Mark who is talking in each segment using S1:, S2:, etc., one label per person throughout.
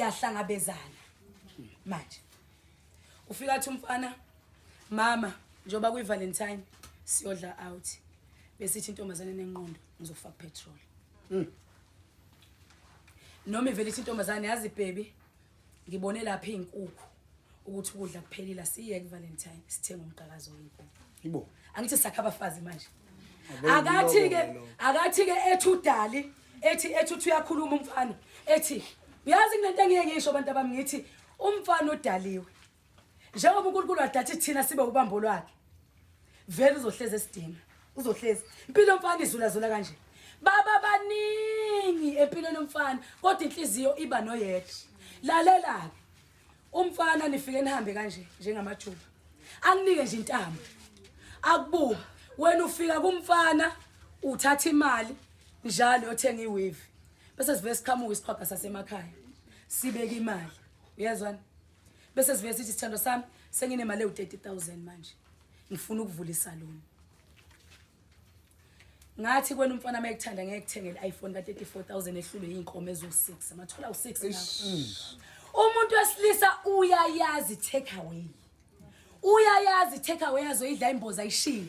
S1: Siyahlangabezana manje. Ufika athi umfana, mama, njengoba kuyi-Valentine siyodla out, besithi intombazane nenqondo, ngizofaka petrol. Noma ivele ithi intombazane, yazi baby, ngibone lapha iy'nkukhu ukuthi ukudla kuphelile, asiyeke i-Valentine, sithenge umqakazo wey'nkukhu.
S2: Ibo.
S1: Angithi sakha abafazi manje.
S2: Abe
S1: Akathi-ke
S2: lo.
S1: Akathi-ke ethi udali ethi uthi uyakhuluma umfana, ethi uyazi kunento engiye ngisho abantu abami, ngithi umfana udaliwe njengoba uNkulunkulu wadathi thina sibe ubambo lwakhe, vele uzohlezi esidinga, uzohlezi impilo yomfana izulazula kanje. Baba baningi empilweni yomfana, kodwa inhliziyo iba noyedwa. Lalela-ke umfana, nifike nihambe kanje njengamajuba, akunike nje intambo, akubuka wena. Ufika kumfana, uthatha imali njalo uyothenga iweave, bese sivele siqhamuka isiqhwaga sasemakhaya, sibeke imali, uyezwana, bese sivele sithi, sithandwa sami, senginemali ewu-30 000 manje, ngifuna ukuvula isaluni. Ngathi kwena umfana uma ekuthanda ngeke kuthengele i-iPhone ka-34 000 ehlulwe iy'nkomo eziwu-6, amathola u-6. Umuntu wesilisa uyayazi take away, uyayazi take away azoyidla imboza ayishiye,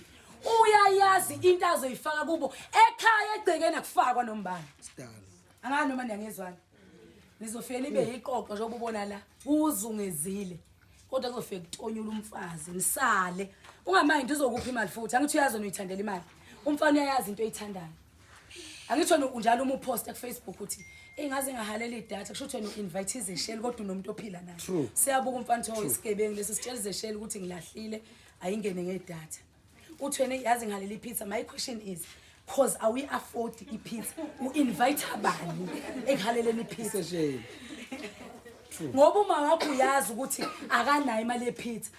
S1: uyayazi into azoyifaka kubo ekhaya egcekeni, akufakwa nombani.
S2: Sidalo.
S1: Angani noma niyangezwana, nizofike nibe yiqoqo njengoba ubona la kuzungezile, kodwa kuzofike kutonyula umfazi, nisale ungamayindi. Uzokupha imali futhi, angithi uyazi wena uyithandela imali. Umfana uyayazi into oyithandayo. Angithi wena unjalo uma uphosta ku-Facebook uthi engaze ngahalela idatha, kusho ukuthi wena u-invite izesheli, kodwa unomuntu ophila naye.
S2: True.
S1: Siyabuka umfana uthi, oh, isigebengu lesi sitshela izesheli ukuthi ngilahlile, ayingene ngedatha. Uthi wena, yazi ngihalela ipizza. My question is, cause awuyi-afford ipizza, u-invite bani ekuhaleleni ipizza?
S2: Isesheli.
S1: Ngoba uma wakho uyazi ukuthi akanayo imali yepizza,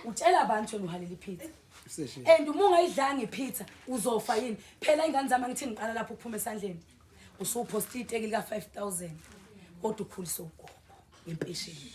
S1: utshela abantu wena uhalela ipizza.
S2: Isesheli.
S1: And uma ungayidlanga ipizza uzofa yini phela? Ingane zami, angithi ngiqala lapho ukuphuma esandleni, usuphosta iteki lika-5000 kodwa ukhulise ugogo ngempesheni.